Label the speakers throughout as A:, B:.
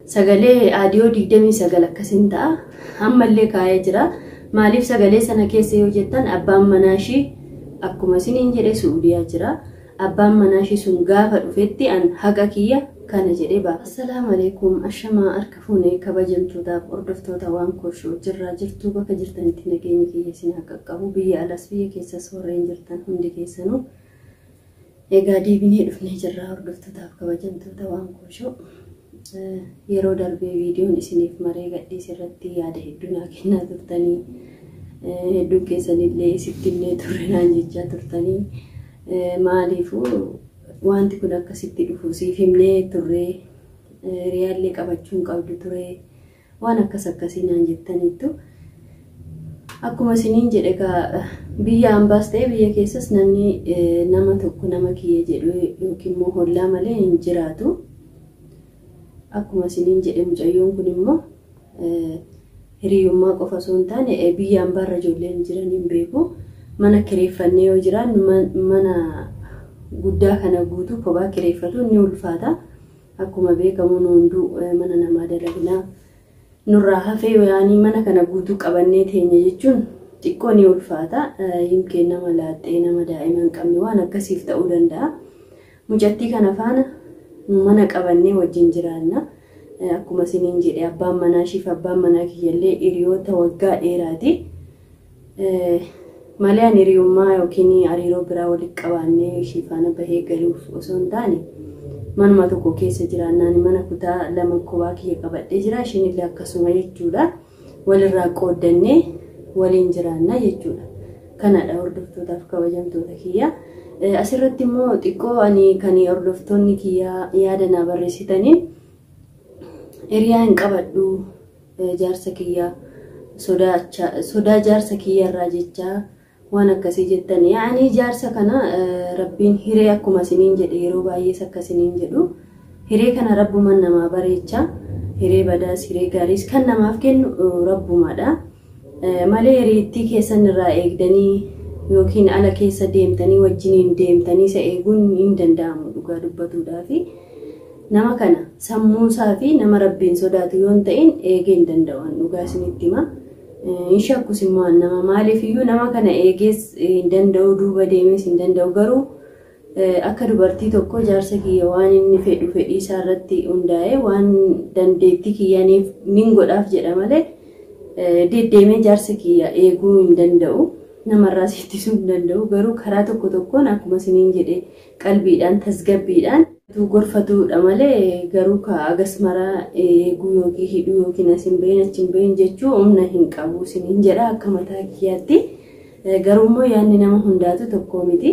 A: Sagalee aadiyoo 29 akkasiin ta'a. Ammallee kaa'ee jira. Maaliif sagalee sana keessa yoo jettan, abbaan manaa ishii akkuma isiniin jedhe Su'uudiyaa jira. Abbaan manaa ishii sun gaafa dhufetti an haqa kiyya kana jedhee ba'a. Assalaamu alaikum, ashamaa harka fuunee kabajamtootaaf hordoftoota waan koshoo jirraa jirtuu, bakka jirtanitti nageenyi kiyya isin haa qaqqabu. Biyya alas biyya keessas warreen jirtan hundi keessanuu, egaa deebinee dhufnee jirraa hordoftootaaf kabajamtoota waan koshoo. Yeroo darbee viidiyoon isiniif maree gadhiise irratti yaada hedduu naa kennaa turtanii, hedduun keessanillee isitti illee turre naan jechaa turtanii, maaliifuu wanti kun akkasitti dhufu siif himnee turree, hiriyaallee qabachuu hin qabdu ture, waan akkas akkasii naan jettaniittu. Akkuma isiniin jedhe egaa, biyya ambaas ta'e biyya keessas namni nama tokko nama kiyya jedhu yookiin immoo hollaa malee hin jiraatu. Akkuma isiniin jedhe, mucayyoon kun immoo hiriyummaa qofa osoo hin taane, biyya ambaarra ijoolleen jiran hin beeku. Mana kireeffannee yoo jiraannu, mana guddaa kana guutuu kophaa kireeffatu ni ulfaata. Akkuma beekamu nu hunduu mana namaa dalagnaa. Nurraa hafee yaanii mana kana guutuu qabannee teenya jechuun xiqqoo ni ulfaata. Yimkeen nama laaxxee, nama daa'ima hin qabne waan akkasiif ta'uu danda'a. Mucattii kana faana mana qabannee wajjin jiraanna. Akkuma isiniin jedhe, abbaan manaa ishiif abbaan manaa kiyyallee hiriyoota waggaa dheeraati. Malee ani hiriyummaa yookiin hariiroo biraa walitti qabaannee ishii faana bahee galuuf osoo hin taane, manuma tokko keessa jiraannaan mana kutaa 2 kophaa kiyya qabadhee jira. Ishiin illee akkasuma jechuudha. Walirraa qooddannee waliin jiraanna jechuudha. Kanadha hordoftootaaf kabajamtoota kiyya. Asirratti immoo xiqqoo ani kan hordoftoonni kiyya yaada naa barreessitanii, hiriyaa hin qabadhu, jaarsa kiyya sodaa, jaarsa kiyya irraa jechaa waan akkasii jettan. Yaani jaarsa kana rabbiin hiree, akkuma isiniin jedhe, yeroo baay'ees akka isiniin jedhu, hiree kana rabbuman namaa bareecha. Hiree badaas hiree gaariis kan namaaf kennu rabbumadha. Malee hiriittii keessan irraa eegdanii yookiin ala keessa deemtanii wajjiniin deemtanii isa eeguun hin danda'amu dhugaa dubbatuudhaafi. Nama kana sammuusaa fi nama rabbiin sodaatu yoo hin ta'in eegee hin danda'u, dhugaa isinitti hima. Hin shakkus immoo nama, maaliif iyyuu nama kana eegees hin danda'u, duuba deemees hin danda'u. Garuu akka dubartii tokko jaarsa kiyya waan inni fedhu fedhii isaa irratti hundaa'ee waan dandeettii kiyyaniif nin godhaaf jedha malee, deddeemee jaarsa kiyya eeguu hin danda'u. Namarraas ittisuu hin danda'u. Garuu karaa tokko tokkoon, akkuma isiniin jedhe, qalbiidhaan tasgabbiidhaan gorfatuudha malee, garuu ka agas maraa eeguu yookiin hidhuu yookiin as hin bahin achi hin bahin jechuu humna hin qabu isiniin jedha akka mataa kiyyaatti. Garuu immoo yaadni nama hundaatu tokko miti.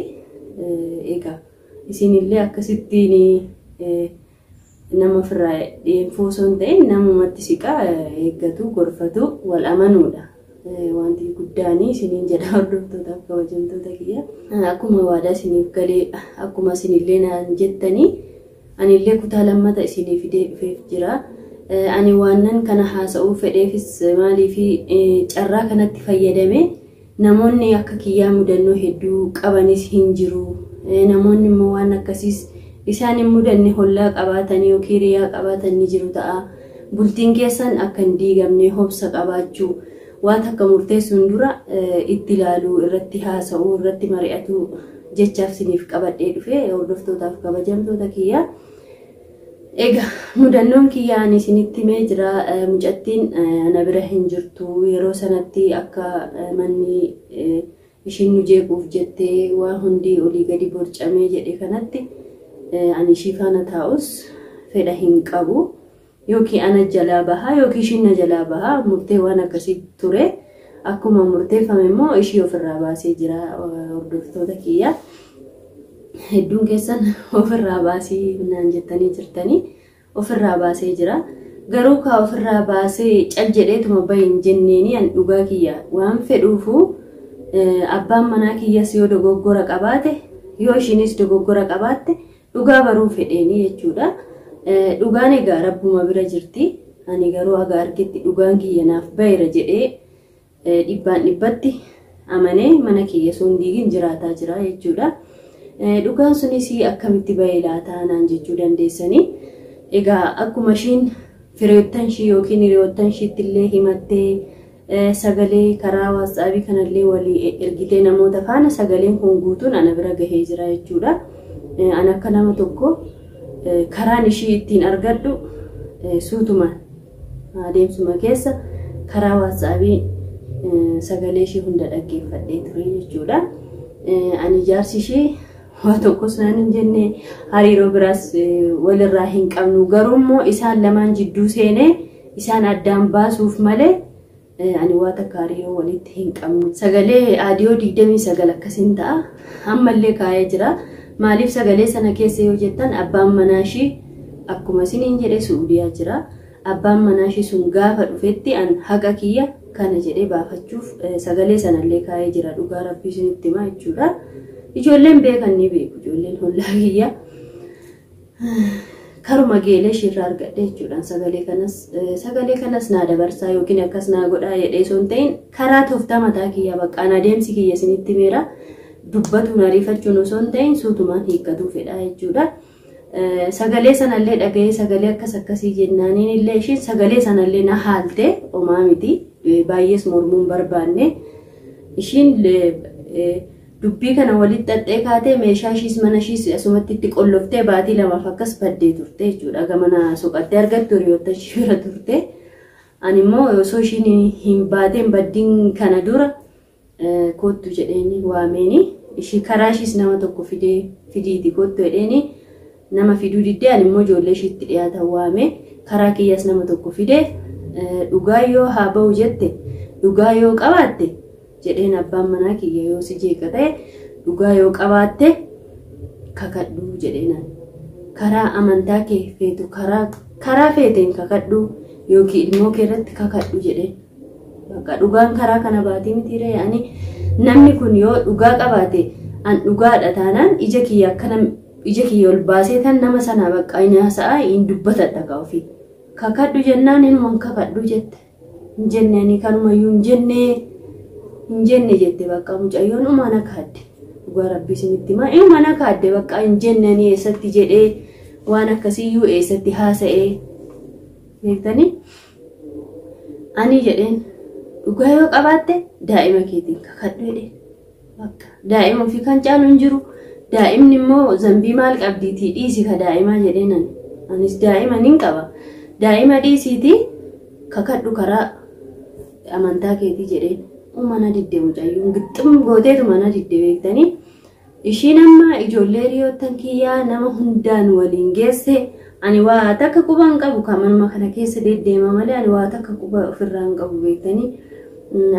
A: Egaa isinillee akkasittiin nama ofirraa dheeffuu osoo hin ta'in, namumatti siqaa eeggatu, gorfatu, wal amanuudha. Wanti guddaanii isiniin jedha hordoftootaaf kabajamtoota kiyya. Akkuma waadaa isiniif galee, akkuma isinillee naan jettanii, anillee kutaa lammata isinii fidee dhufeef jira. Ani waanan kana haasa'uu fedheefis maaliif, carraa kanatti fayyadame namoonni akka kiyyaa mudannoo hedduu qabanis hin jiru. Namoonni immoo waan akkasiis isaan hin mudanne hollaa qabaatanii yookiin hiriyaa qabaatan ni jiru ta'a. Bultiin keessan akka hin diigamne hobsa qabaachuu, waan takka murteessuun dura itti ilaaluu, irratti haasa'uu, irratti mari'atuu jechaaf isiniif qabadhee dhufe, hordoftootaaf kabajamtoota kiyya. Egaa mudannoon kiyya ani isinitti himee jira. Mucattiin ana bira hin jirtu. Yeroo sanatti akka manni ishiin nu jeequuf jettee waa hundi olii gadi borcamee jedhe kanatti, ani ishii faana taa'us fedha hin qabu. Yookiin ana jalaa bahaa yookiin ishiin na jalaa bahaa, murtee waan akkasii ture. Akkuma murteeffame immoo ishii ofirraa baasee jira, hordoftoota kiyya. Hedduun keessan ofirraa baasii naan jettanii jirtanii, ofirraa baasee jira. Garuu kaa ofirraa baasee cal jedheetuma bahi hin jenneeni. An dhugaa kiyya waan fedhuufu, abbaan manaa kiyyas yoo dogoggora qabaate, yoo ishiinis dogoggora qabaatte, dhugaa baruu fedheeni jechuudha. Dhugaan egaa rabbuma bira jirti. Ani garuu haga argetti dhugaan kiyya naaf baheera jedhee dhibbaan dhibbatti amanee mana kiyya sun diigin jiraataa jira jechuudha. Dhugaan sunis akkamitti bahee laataa naan jechuu dandeessanii. Egaa akkuma ishiin Firoottan ishii yookiin hiriyoottan ishiitti illee himattee sagalee karaa waatsaappii kanallee walii ergitee namoota faana sagaleen kun guutuun ana bira gahee jira jechuudha. Ani akka nama tokko karaan ishii ittiin argadhu suutuma adeemsuma keessa karaa waatsaappii sagalee ishii hunda dhaggeeffadhee ture jechuudha. Ani jaarsi ishii waa tokkos naan hin jenne, hariiroo biraas walirraa hin qabnu, garuu immoo isaan lamaan jidduu seenee isaan addaan baasuuf malee ani waa takka hariiroo walitti hin qabnu. Sagalee aadiyoo 29 akkasiin ta'a. Ammallee kaa'ee jira. Maaliif sagalee sana keessa yoo jettan, abbaan manaa ishii akkuma isiniin jedhe Suudiyaa jira. Abbaan manaa ishii sun gaafa dhufetti an haqa kiyya kana jedhee baafachuuf sagalee sanallee kaa'ee jira. Dhugaa rabbii isinitti himaa jechuudha. Ijoolleen beekan ni beeku. Ijoolleen hollaa kiyya. Karuma geelee ishiirraa argadhe jechuudha. Sagalee kanas naa dabarsaa yookiin akkas naa godhaa jedhee osoo hin ta'in, karaa tooftaa mataa kiyya baqqaan adeemsi kiyya isinitti meera dubbatuun ariifachuun osoo hin ta'in suutumaan hiikkatuu fedha jechuudha. Sagalee sanallee dhaga'ee sagalee akkas akkasii jennaaniin illee ishiin sagalee sanallee na haalte, homaa miti, baay'ees mormuun barbaanne. Ishiin dubbii kana walitti xaxxee kaatee meeshaa ishiis mana ishiis asumatti itti qolloftee baatii 2f akkas baddee turte jechuudha. Gamana soqattee argattu hiriyoota ishii bira turte. Ani immoo osoo ishiin hin baateen baddiin kana dura koottu jedheeni waameeni. Ishii karaa ishiis nama tokko fidee fidiiti koottu jedheeni, nama fiduu diddee. Ani immoo ijoollee ishiitti dhiyaatan waame, karaa kiyyaas nama tokko fidee, dhugaa yoo haa ba'u jette, dhugaa yoo qabaatte jedheen, abbaan manaa kiyya yoo si jeeqa ta'e, dhugaa yoo qabaatte kakadhu jedheen. Karaa amantaa kee feetu, karaa feeteen kakadhu yookiin ilmoo kee irratti kakadhu jedheen. Bakka dhugaan karaa kana baatii miti ree? Ani namni kun yoo dhugaa qabaate, an dhugaadha taanaan ija kiyya akkana ija kiyya ol baasee tan nama sana bakka hin haasa'a, hin dubbatadha ka ofii. Kakadhu jennaan inuma kakadhu jette. Hin jenne, ani kanumayyuu hin jenne, hin jenne jette. Bakka mucayyoon umaan akka adde. Dhugaa rabbii isinitti himaa, inumaan akka adde. Bakka hin jenne, ani eessatti jedhee waan akkasiyyuu eessatti haasa'ee beektanii? Ani jedheen, dhugaa yoo qabaatte daa'ima keetiin kakadhu jedheen. Bakka daa'ima ofii kan caalu hin jiru. Daa'imni immoo zambii maal qabdiitii, dhiisi ka daa'imaa jedheen ani. Anis daa'ima nin qaba. Daa'ima dhiisiitii kakadhu karaa amantaa keetii jedheen. Mana didde, mucayyoon gixxim gooteetu mana didde beektanii. Ishiin amma ijoollee hiriyoottan kiyyaa nama hundaan waliin geesse. Ani waa takka quba hin qabu, kan manuma kana keessa deddeema malee ani waa takka quba ofirraa hin qabu beektanii.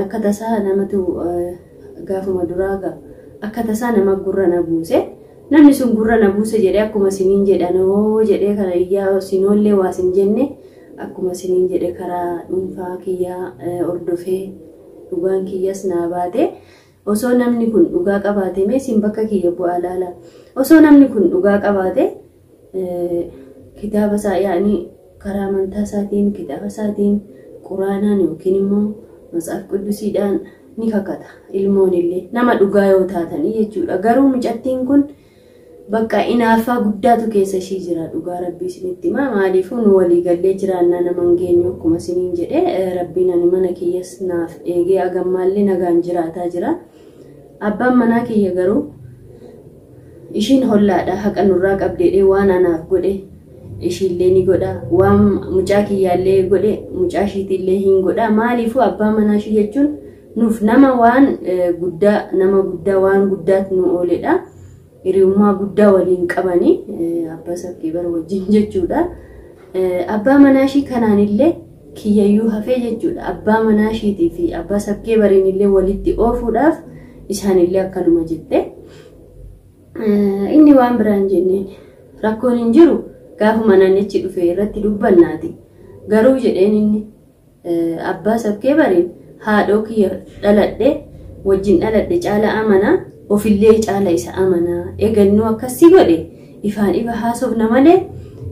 A: Akka tasaa namatu gaafuma duraa akka tasaa nama gurra na buuse. Namni sun gurra na buuse jedhee, akkuma isiniin jedhan hoo jedhee kana iyyaa sinoollee waa sin jenne, akkuma isiniin jedhe karaa dhuunfaa kiyyaa hordofee dhugaan kiyyas naa baate. Osoo namni kun dhugaa qabaate, mee isin bakka kiyya bu'aa laala. Osoo namni kun dhugaa qabaate, kitaaba isaa yaa'anii karaa amantaa isaatiin, kitaaba isaatiin, quraanaan yookiin immoo matsaaf quddusiidhaan ni kakata ilmoon illee, nama dhugaa yoo taatanii jechuudha. Garuu mucattiin kun bakka inaaffaa guddaatu keessa ishii jira, dhugaa rabbii isinitti himaa. Maaliifuu nu walii gallee jiraannaa nama hin geenyu, akkuma isiniin jedhe rabbiin ani mana kiyyas naaf eegee agammaallee nagaan jiraataa jira. Abbaan manaa kiyya garuu ishiin hollaadha, haqa nurraa qabdeedhee waan anaaf godhe ishiillee ni godha, waan mucaa kiyyaallee godhe mucaa ishiitillee hin godha. Maaliifuu abbaa manaa ishii jechuun nuuf nama waan guddaa, nama guddaa, waan guddaatti nu ooledha. Hiriyummaa guddaa waliin qabanii abbaa sabkii bara wajjin jechuudha. Abbaa manaa ishii kanaanillee kiyyayyuu hafee jechuudha. Abbaa manaa ishiitii fi abbaa sabkee bariinillee walitti oofuudhaaf isaanillee akkanuma jette. Inni waan biraan jenneen, rakkoon hin jiru, gaafuma naannichi dhufe irratti dubbannaati. Garuu jedheen, inni abbaa sabkee bariin haadhoo kiyya dhaladhe wajjin dhaladhe caala amanaa, ofillee caala isa amanaa. Eegannoo akkasii godhe ifaan ifa haasofna malee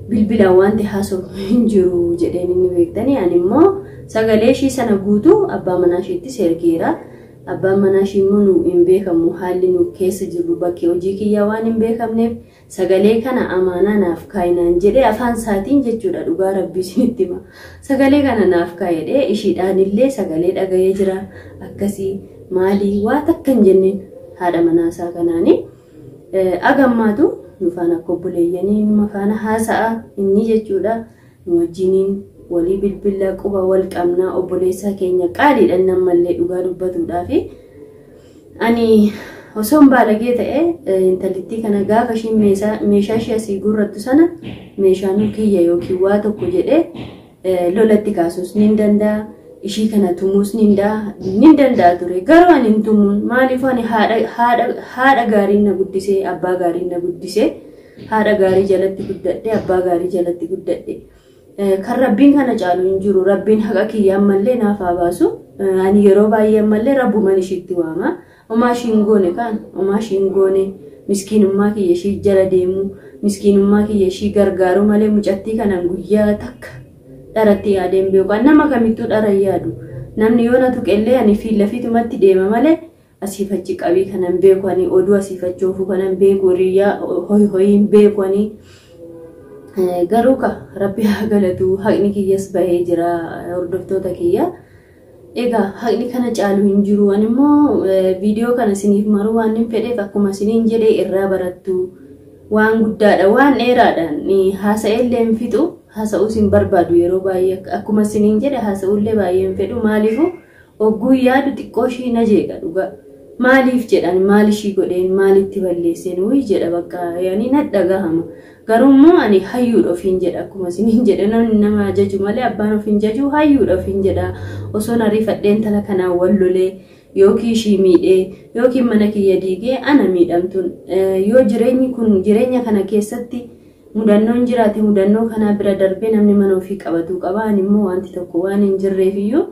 A: bilbilaan wanti haasofnu hin jiru jedheen inni beektanii. Ani immoo sagalee ishii sana guutuu abbaa manaa ishiittis ergeera. Abbaan manaa ishii immoo nu hin beekamu haalli nu keessa jirru bakki hojii kiyyaa waan hin beekamneef sagalee kana amaanaa naaf kaayinaan jedhee afaan isaatiin jechuudha dhugaa rabbii isinitti hima. Sagalee kana naaf kaayedhee ishiidhaan illee sagalee dhaga'ee jira akkasii maalii waa takka hin jenneen haadha manaa isaa kanaanii agammaatu nu faana akka obboleeyyanii numa faana haasa'a inni jechuudha nu wajjiniin walii bilbila quba wal qabnaa obboleessaa keenya qaaliidhaan nammallee dhugaa dubbatuudhaafi ani osoon baalagee ta'e intalittii kana gaafa ishiin meeshaa ishee asii gurrattu sana meeshaan kiyya yookiin waa tokko jedhee lolatti kaasuus ni danda'a. Ishii kana tumuus ni danda'a ture. Garuu ani hin tumuun maaliif ani haadha gaariin na guddisee abbaa gaariin na guddisee haadha gaarii jalatti guddadhe abbaa gaarii jalatti guddadhe. Kan rabbiin kana caalu hin jiru. Rabbiin haqa kiyya ammallee naaf haa baasu. Ani yeroo baay'ee ammallee rabbuman ishiitti waama. Homaa ishiin goone kaan homaa ishiin goone miskiinummaa kiyya ishii jala deemu miskiinummaa kiyya ishii gargaaru malee mucattii kanaan guyyaa takka dharatti yaadeen beeku. Nama kamittuu dhara yaadu. Namni yoo na tuqellee ani fiilafiitumatti deema malee asiifachi qabii kanan beeku ani oduu asiifachi oofuu kanan beeku hiriyaa hoyi hoyiin beeku ani. Garuu ka rabbi haa galatu haqni kiyyas bahee jira hordoftoota kiyya. Egaa haqni kana caalu hin jiru. Ani immoo viidiyoo kana isiniif maruu waan hin fedheef akkuma isiniin jedhee irraa barattu waan guddaadha waan dheeraadha haasa'ellee hin fixu haasa'uus hin barbaadu yeroo baay'ee akkuma isiniin jedhe haasa'ullee baay'ee hin fedhu maaliifu ogguu yaadu xiqqoo ishii na jeeqa dhugaa. Maaliif jedhan maal ishii godheen maalitti balleesseen wuyi jedha bakka yaani na dhagahama. Garuu immoo ani hayyuudha ofiin jedha akkuma isiniin jedhe namni nama jaju malee abbaan ofiin jaju hayyuudha ofiin jedha. Osoon ariifadhee intala kanaan wal lolee yookiin ishii miidhee yookiin mana kiyya diigee ana miidhamtuun yoo jireenyi kun jireenya kana keessatti mudannoon jiraate mudannoo kanaa bira darbee namni mana ofii qabatuu qaba. Ani immoo wanti tokko waan hin jirreefiyyuu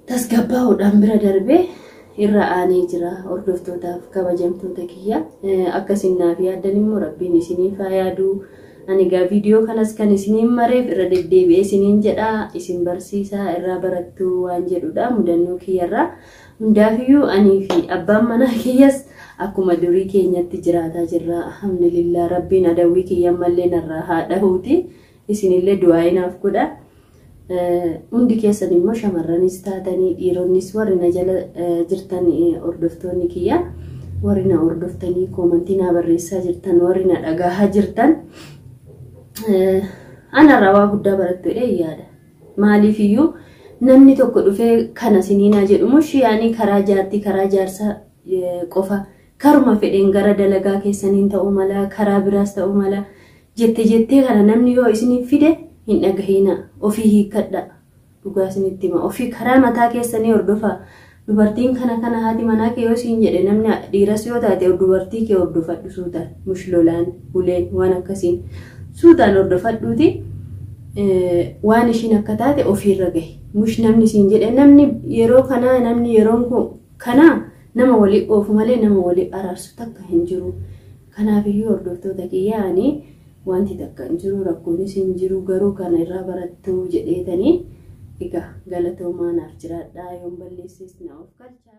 A: tasgabbaa'uudhaan bira darbee irra aanee jira. Hordoftootaaf kabajamtoota kiyya akkasin naaf yaaddan immoo rabbiin isiniif haa yaadu. Ani egaa viidiyoo kanas kan isiniin mareef irra deddeebi'ee isiniin jedha isin barsiisaa irraa barattuu waan jedhudha mudannoo kiyyarraa. Hundaafiyyuu anii fi abbaan manaa kiyyas akkuma durii keenyatti jiraataa jirra. Alhamdulillah rabbiin adawwii kiyya ammallee narraa haa dhahuuti. Isinillee du'aa naaf godha. Hundi keessan immoo shamarranis taatanii dhiironnis warri na jala jirtan hordoftoonni kiyya warri na hordoftanii koomantii na barreessaa jirtan warri na dhagahaa jirtan anarraa waa guddaa barattu jedhee yaada. Maaliifiyyuu namni tokko dhufee kana siniinaa jedhu mushi yaanii karaa jaartii karaa jaarsaa qofa karuma fedheen gara dalagaa keessaniin ta'uu mala karaa biraas ta'uu mala jette jettee kana namni yoo isiniif fide hin dhagahina ofii hiikkadha dhugaa isinitti hima ofii karaa mataa keessanii hordofaa. Dubartiin kana kana haati manaa kee yoo siin jedhe namni dhiiras yoo taate dubartii kee hordofadhu suutaan mushlolaan uleen waan akkasiin suutaan hordofadhuuti waan ishiin akka taate ofiirra gahe mush namni siin jedhe namni yeroo kanaa namni yeroon kanaa nama walii oofu malee nama walii araarsu takka hin jiru. Kanaafiyyuu hordoftoota kiyyaanii wanti takka hin jiru rakkoonis hin jiru garuu kana irraa barattu jedheetanii egaa galatoomaa naaf jiraadhaa yoon balleesses na of galchaa.